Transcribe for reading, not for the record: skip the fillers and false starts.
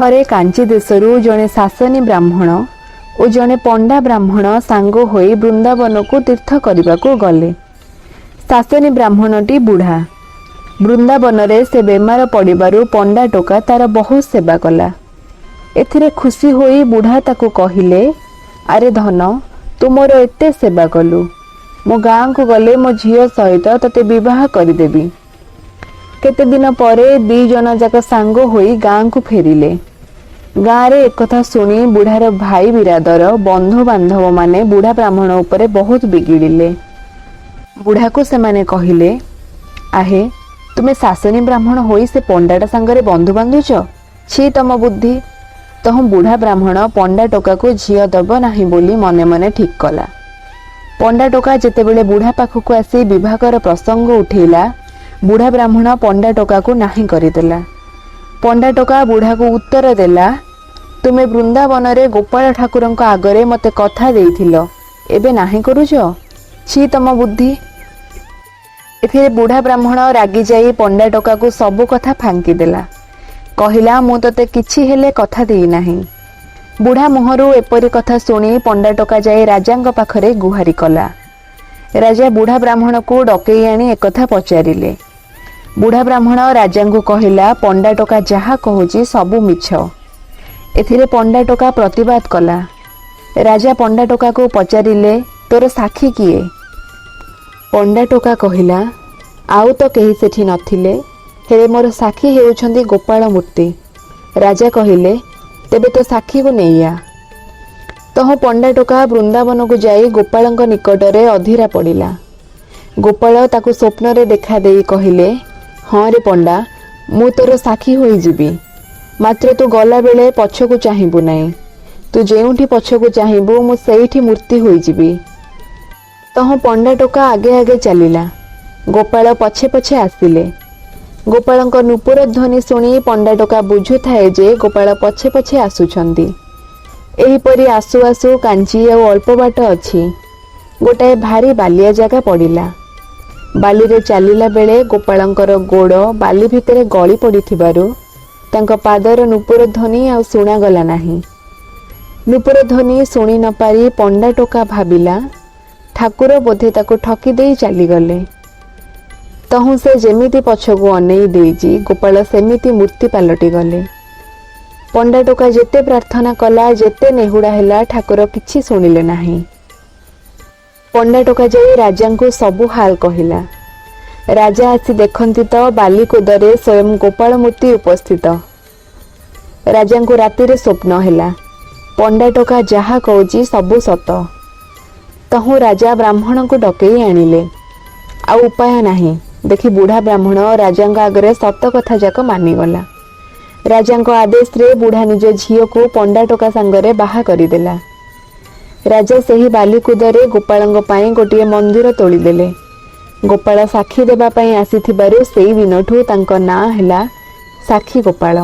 ଥରେ କାଞ୍ଚି ଦେଶରୁ ଜଣେ ଶାସନୀ ବ୍ରାହ୍ମଣ ଓ ଜଣେ ପଣ୍ଡା ବ୍ରାହ୍ମଣ ସାଙ୍ଗ ହୋଇ ବୃନ୍ଦାବନକୁ ତୀର୍ଥ କରିବାକୁ ଗଲେ। ଶାସନୀ ବ୍ରାହ୍ମଣଟି ବୁଢ଼ା। ବୃନ୍ଦାବନରେ ସେ ବେମାର ପଡ଼ିବାରୁ ପଣ୍ଡା ଟୋକା ତାର ବହୁତ ସେବା କଲା। ଏଥିରେ ଖୁସି ହୋଇ ବୁଢ଼ା ତାକୁ କହିଲେ, "ଆରେ ଧନ, ତୁ ମୋର ଏତେ ସେବା କଲୁ, ମୁଁ ଗାଁକୁ ଗଲେ ମୋ ଝିଅ ସହିତ ତୋତେ ବିବାହ କରିଦେବି।" କେତେ ଦିନ ପରେ ଦି ଜଣ ଯାକ ସାଙ୍ଗ ହୋଇ ଗାଁକୁ ଫେରିଲେ। ଗାଁରେ ଏକଥା ଶୁଣି ବୁଢ଼ାର ଭାଇ ବିରାଦର, ବନ୍ଧୁବାନ୍ଧବମାନେ ବୁଢ଼ା ବ୍ରାହ୍ମଣ ଉପରେ ବହୁତ ବିଗିଡ଼ିଲେ। ବୁଢ଼ାକୁ ସେମାନେ କହିଲେ, "ଆହେ, ତୁମେ ଶାସନୀ ବ୍ରାହ୍ମଣ ହୋଇ ସେ ପଣ୍ଡାଟା ସାଙ୍ଗରେ ବନ୍ଧୁ ବାନ୍ଧୁଛ? ଛି ତମ ବୁଦ୍ଧି!" ତହୁଁ ବୁଢ଼ା ବ୍ରାହ୍ମଣ ପଣ୍ଡା ଟୋକାକୁ ଝିଅ ଦବ ନାହିଁ ବୋଲି ମନେ ମନେ ଠିକ୍ କଲା। ପଣ୍ଡା ଟୋକା ଯେତେବେଳେ ବୁଢ଼ା ପାଖକୁ ଆସି ବିବାହର ପ୍ରସଙ୍ଗ ଉଠେଇଲା, ବୁଢ଼ା ବ୍ରାହ୍ମଣ ପଣ୍ଡା ଟୋକାକୁ ନାହିଁ କରିଦେଲା। ପଣ୍ଡା ଟୋକା ବୁଢ଼ାକୁ ଉତ୍ତର ଦେଲା, "ତୁମେ ବୃନ୍ଦାବନରେ ଗୋପାଳ ଠାକୁରଙ୍କ ଆଗରେ ମୋତେ କଥା ଦେଇଥିଲ, ଏବେ ନାହିଁ କରୁଛ? ଛି ତମ ବୁଦ୍ଧି!" ଏଥିରେ ବୁଢ଼ା ବ୍ରାହ୍ମଣ ରାଗିଯାଇ ପଣ୍ଡା ଟୋକାକୁ ସବୁ କଥା ଫାଙ୍କିଦେଲା। କହିଲା, "ମୁଁ ତୋତେ କିଛି ହେଲେ କଥା ଦେଇନାହିଁ।" ବୁଢ଼ା ମୁହଁରୁ ଏପରି କଥା ଶୁଣି ପଣ୍ଡା ଟୋକା ଯାଇ ରାଜାଙ୍କ ପାଖରେ ଗୁହାରି କଲା। ରାଜା ବୁଢ଼ା ବ୍ରାହ୍ମଣକୁ ଡକେଇ ଆଣି ଏକଥା ପଚାରିଲେ। ବୁଢ଼ା ବ୍ରାହ୍ମଣ ରାଜାଙ୍କୁ କହିଲା, "ପଣ୍ଡା ଟୋକା ଯାହା କହୁଛି ସବୁ ମିଛ।" ଏଥିରେ ପଣ୍ଡା ଟୋକା ପ୍ରତିବାଦ କଲା। ରାଜା ପଣ୍ଡା ଟୋକାକୁ ପଚାରିଲେ, "ତୋର ସାକ୍ଷୀ କିଏ?" ପଣ୍ଡା ଟୋକା କହିଲା, "ଆଉ ତ କେହି ସେଠି ନଥିଲେ, ହେଲେ ମୋର ସାକ୍ଷୀ ହେଉଛନ୍ତି ଗୋପାଳ ମୂର୍ତ୍ତି।" ରାଜା କହିଲେ, "ତେବେ ତୋ ସାକ୍ଷୀକୁ ନେଇଆ।" ତହୁଁ ପଣ୍ଡା ଟୋକା ବୃନ୍ଦାବନକୁ ଯାଇ ଗୋପାଳଙ୍କ ନିକଟରେ ଅଧିରା ପଡ଼ିଲା। ଗୋପାଳ ତାକୁ ସ୍ୱପ୍ନରେ ଦେଖା ଦେଇ କହିଲେ, "ହଁ ରେ ପଣ୍ଡା, ମୁଁ ତୋର ସାକ୍ଷୀ ହୋଇଯିବି। ମାତ୍ର ତୁ ଗଲାବେଳେ ପଛକୁ ଚାହିଁବୁ ନାହିଁ। ତୁ ଯେଉଁଠି ପଛକୁ ଚାହିଁବୁ, ମୁଁ ସେଇଠି ମୂର୍ତ୍ତି ହୋଇଯିବି।" ତହୁଁ ପଣ୍ଡା ଟୋକା ଆଗେ ଆଗେ ଚାଲିଲା। ଗୋପାଳ ପଛେ ପଛେ ଆସିଲେ। ଗୋପାଳଙ୍କ ନୂପୁର ଧ୍ୱନି ଶୁଣି ପଣ୍ଡା ଟୋକା ବୁଝୁଥାଏ ଯେ ଗୋପାଳ ପଛେ ପଛେ ଆସୁଛନ୍ତି। ଏହିପରି ଆସୁ ଆସୁ କାଞ୍ଚି ଆଉ ଅଳ୍ପ ବାଟ ଅଛି, ଗୋଟାଏ ଭାରି ବାଲିଆ ଜାଗା ପଡ଼ିଲା। ବାଲିରେ ଚାଲିଲା ବେଳେ ଗୋପାଳଙ୍କର ଗୋଡ଼ ବାଲି ଭିତରେ ଗଳି ପଡ଼ିଥିବାରୁ ତାଙ୍କ ପାଦର ନୂପୁର ଧ୍ୱନି ଆଉ ଶୁଣାଗଲା ନାହିଁ। ନୂପୁର ଧ୍ୱନି ଶୁଣି ନ ପାରି ପଣ୍ଡା ଟୋକା ଭାବିଲା, ଠାକୁର ବୋଧେ ତାକୁ ଠକି ଦେଇ ଚାଲିଗଲେ। ତହୁଁ ସେ ଯେମିତି ପଛକୁ ଅନେଇ ଦେଇଛି, ଗୋପାଳ ସେମିତି ମୂର୍ତ୍ତି ପାଲଟି ଗଲେ। ପଣ୍ଡା ଟୋକା ଯେତେ ପ୍ରାର୍ଥନା କଲା, ଯେତେ ନେହୁଡ଼ା ହେଲା, ଠାକୁର କିଛି ଶୁଣିଲେ ନାହିଁ। ପଣ୍ଡା ଟୋକା ଯାଇ ରାଜାଙ୍କୁ ସବୁ ହାଲ କହିଲା। ରାଜା ଆସି ଦେଖନ୍ତି ତ ବାଲିକୁଦରେ ସ୍ୱୟଂ ଗୋପାଳ ମୂର୍ତ୍ତି ଉପସ୍ଥିତ। ରାଜାଙ୍କୁ ରାତିରେ ସ୍ୱପ୍ନ ହେଲା, ପଣ୍ଡା ଟୋକା ଯାହା କହୁଛି ସବୁ ସତ। ତହୁଁ ରାଜା ବ୍ରାହ୍ମଣଙ୍କୁ ଡକେଇ ଆଣିଲେ। ଆଉ ଉପାୟ ନାହିଁ ଦେଖି ବୁଢ଼ା ବ୍ରାହ୍ମଣ ରାଜାଙ୍କ ଆଗରେ ସତ କଥା ଯାକ ମାନିଗଲା। ରାଜାଙ୍କ ଆଦେଶରେ ବୁଢ଼ା ନିଜ ଝିଅକୁ ପଣ୍ଡା ଟୋକା ସାଙ୍ଗରେ ବାହା କରିଦେଲା। ରାଜା ସେହି ବାଲିକୁଦରେ ଗୋପାଳଙ୍କ ପାଇଁ ଗୋଟିଏ ମନ୍ଦିର ତୋଳିଦେଲେ। ଗୋପାଳ ସାକ୍ଷୀ ଦେବା ପାଇଁ ଆସିଥିବାରୁ ସେଇ ଦିନଠୁ ତାଙ୍କ ନାଁ ହେଲା ସାକ୍ଷୀ ଗୋପାଳ।